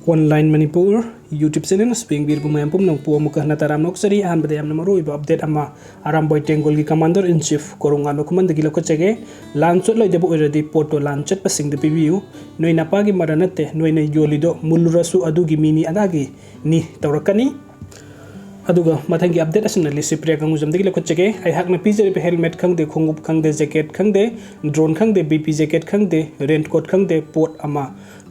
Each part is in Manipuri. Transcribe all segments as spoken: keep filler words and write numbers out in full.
Online Manipur YouTube channel ꯑꯁꯤꯕꯨ ꯌꯦꯡꯕꯤꯔꯤꯕ ꯃꯌꯥꯝ ꯄꯨꯝꯅꯃꯛꯄꯨ ꯑꯃꯨꯛꯀ ꯍꯟꯅ ꯇꯔꯥꯝꯅ ꯑꯣꯛꯆꯔꯤ꯫ ꯑꯍꯥꯟꯕꯗ ꯌꯥꯝꯅ ꯃꯔꯨꯑꯣꯏꯕ update ꯑꯃ ꯑꯔꯥꯝꯕꯣꯏ ꯇꯦꯡꯒꯣꯜꯒꯤ commander in chief ꯀꯣꯔꯣꯡꯉꯥꯟꯕ ꯈꯨꯃꯟꯗꯒꯤ ꯂꯧꯈꯠꯆꯒꯦ꯫ ꯂꯥꯟ ꯆꯠꯂꯣꯏꯗꯕ ꯑꯣꯏꯔꯗꯤ ꯄꯣꯠꯇꯣ ꯂꯥꯟ ꯆꯠꯄꯁꯤꯡꯗ ꯄꯤꯕꯤꯌꯨ꯫ ꯅꯣꯏ ꯅꯄꯥꯒꯤ ꯃꯔꯥ ꯅꯠꯇꯦ, ꯅꯣꯏꯅ ꯌꯣꯜꯂꯤꯗꯣ ꯃꯨꯜꯂꯨꯔꯁꯨ ꯑꯗꯨꯒꯤ ꯃꯤꯅꯤ ꯑꯗꯥꯒꯤꯅꯤ ꯇꯧꯔꯛꯀꯅꯤ꯫ ꯑꯗꯨꯒ ꯃꯊꯪꯒꯤ update ꯑꯁꯤꯅ ꯂꯤꯁꯤꯄ꯭ꯔꯤꯌꯥ ꯀꯪꯒꯨꯖꯝꯗꯒꯤ ꯂꯧꯈꯠꯆꯒꯦ꯫ ꯑꯩꯍꯥꯛꯅ ꯄꯤꯖꯔꯤꯕ helmet ꯈꯪꯗꯦ, ꯈꯣꯡꯎꯞ ꯈꯪꯗꯦ, jacket ꯈꯪꯗꯦ, drone ꯈꯪꯗꯦ, BP jacket ꯈꯪꯗꯦ, raincoat ꯈꯪꯗꯦ, ꯄꯣꯠ ꯑꯃ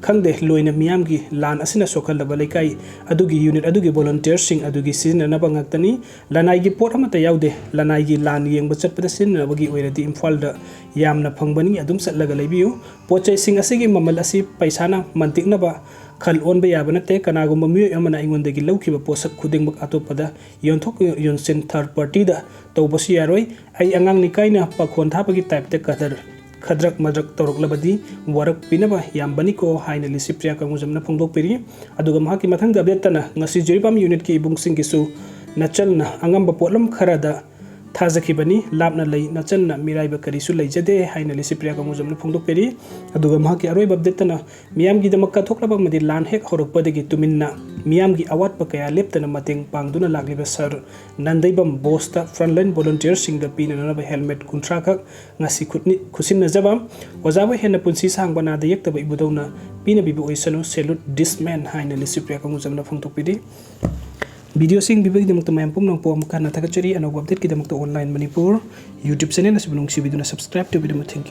ꯈꯪꯗꯦ, ꯂꯣꯏꯅ ꯃꯤꯌꯥꯝꯒꯤ ꯂꯥꯟ ꯑꯁꯤꯅ ꯁꯣꯛꯍꯜꯂꯕ ꯂꯩꯀꯥꯏ ꯑꯗꯨꯒꯤ unit ꯑꯗꯨꯒꯤ volunteerꯁꯤꯡ ꯑꯗꯨꯒꯤ ꯁꯤꯖꯤꯟꯅꯅꯕ ꯉꯥꯛꯇꯅꯤ꯫ ꯂꯅꯥꯏꯒꯤ ꯄꯣꯠ ꯑꯃꯠꯇ ꯌꯥꯎꯗꯦ꯫ ꯂꯅꯥꯏꯒꯤ ꯂꯥꯟ ꯌꯦꯡꯕ ꯆꯠꯄꯗ ꯁꯤꯖꯤꯟꯅꯅꯕꯒꯤ ꯑꯣꯏꯔꯗꯤ ꯏꯝꯐꯥꯜꯗ ꯌꯥꯝꯅ ꯐꯪꯕꯅꯤ, ꯑꯗꯨꯝ ꯆꯠꯂꯒ ꯂꯩꯕꯤꯌꯨ꯫ ꯄꯣꯠ ꯆꯩꯁꯤꯡ ꯑꯁꯤꯒꯤ ꯃꯃꯜ ꯑꯁꯤ ꯄꯩꯁꯥꯅ ꯃꯟꯇꯤꯛꯅꯕ ꯈꯜ ꯑꯣꯟꯕ ꯌꯥꯕ ꯅꯠꯇꯦ꯫ ꯀꯅꯥꯒꯨꯝꯕ ꯃꯤꯑꯣꯏ ꯑꯃꯅ ꯑꯩꯉꯣꯟꯗꯒꯤ ꯂꯧꯈꯤꯕ ꯄꯣꯠꯁꯛ ꯈꯨꯗꯤꯡꯃꯛ ꯑꯇꯣꯞꯄꯗ ꯌꯣꯟꯊꯣꯛ ꯌꯣꯟꯁꯤꯟ third partyꯗ ꯇꯧꯕꯁꯨ ꯌꯥꯔꯣꯏ꯫ ꯑꯩ ꯑꯉꯥꯡꯅꯤ ꯀꯥꯏꯅ ꯄꯥꯈꯣꯟ ꯊꯥꯕꯒꯤ typeꯇ ꯀꯗꯔ ꯈꯗ꯭ꯔꯛ ꯃꯗ꯭ꯔꯛ ꯇꯧꯔꯛꯂꯕꯗꯤ ꯋꯥꯔꯛꯄꯤꯅꯕ ꯌꯥꯝꯕꯅꯤꯀꯣ ꯍꯥꯏꯅ ꯂꯤꯁꯤꯄ꯭ꯔꯤꯌꯥ ꯀꯪꯒꯨꯖꯝꯅ ꯐꯣꯡꯗꯣꯛꯄꯤꯔꯤ꯫ ꯑꯗꯨꯒ ꯃꯍꯥꯛꯀꯤ ꯃꯊꯪꯗ updateꯇꯅ ꯉꯁꯤ ꯖꯤꯔꯤꯕꯥꯝ unitꯀꯤ ꯏꯕꯨꯡꯁꯤꯡꯒꯤꯁꯨ ꯅꯆꯜꯅ ꯑꯉꯝꯕ ꯄꯣꯠꯂꯝ ꯈꯔꯗ ꯊꯥꯖꯈꯤꯕꯅꯤ꯫ ꯂꯥꯞꯅ ꯂꯩ, ꯅꯆꯟꯅ ꯃꯤꯔꯥꯏꯕ ꯀꯔꯤꯁꯨ ꯂꯩꯖꯗꯦ ꯍꯥꯏꯅ ꯂꯤꯁꯤꯄ꯭ꯔꯤꯌꯥ ꯀꯪꯒꯨꯖꯝꯅ ꯐꯣꯡꯗꯣꯛꯄꯤꯔꯤ꯫ ꯑꯗꯨꯒ ꯃꯍꯥꯛꯀꯤ ꯑꯔꯣꯏꯕ updateꯇꯅ ꯃꯤꯌꯥꯝꯒꯤ ꯀꯊꯣꯛꯂꯕ ꯑꯃꯗꯤ ꯂꯥꯟ ꯍꯦꯛ ꯍꯧꯔꯛꯄꯗꯒꯤ ꯇꯨꯃꯤꯟꯅ ꯃꯤꯌꯥꯝꯒꯤ ꯑꯋꯥꯠꯄ ꯀꯌꯥ ꯂꯦꯞꯇꯅ ꯃꯇꯦꯡ ꯄꯥꯡꯗꯨꯅ ꯂꯥꯛꯂꯤꯕ ꯁꯥꯔ ꯅꯟꯗꯩꯕꯝ ꯕꯣꯁꯇ frontline volunteerꯁꯤꯡꯗ ꯄꯤꯅꯅꯕ helmet ꯀꯨꯟꯊ꯭ꯔꯥ ꯈꯛ ꯉꯁꯤ ꯈꯨꯠꯅꯤ-, ꯈꯨꯠꯁꯤꯟꯅꯖꯕ꯫ ꯑꯣꯖꯥꯕꯨ ꯍꯦꯟꯅ ꯄꯨꯟꯁꯤ ꯁꯥꯡꯕ ꯅꯥꯗ ꯌꯦꯛꯇꯕ ꯏꯕꯨꯙꯧꯅ ꯄꯤꯅꯕꯤꯕ ꯑꯣꯏꯁꯅꯨ꯫ Salute this man ꯍꯥꯏꯅ ꯂꯤꯁꯤꯄ꯭ꯔꯤꯌꯥ ꯀꯪꯒꯨꯖꯝꯅ ꯐꯣꯡꯗꯣꯛꯄꯤꯔꯤ꯫ Videoꯁꯤ ꯌꯦꯡꯕꯤꯕꯒꯤꯗꯃꯛꯇ ꯃꯌꯥꯝ ꯄꯨꯝꯅꯃꯛꯄꯨ ꯑꯃꯨꯛ ꯍꯟꯅ ꯊꯥꯒꯠꯆꯔꯤ꯫ ꯑꯅꯧꯕ updateꯀꯤꯗꯃꯛꯇ Online Manipur YouTube channel ꯑꯁꯤꯕꯨ ꯅꯨꯡꯁꯤꯕꯤꯗꯨꯅ subscribe ꯇꯧꯕꯤꯗꯨꯅ ꯃꯇꯦꯡ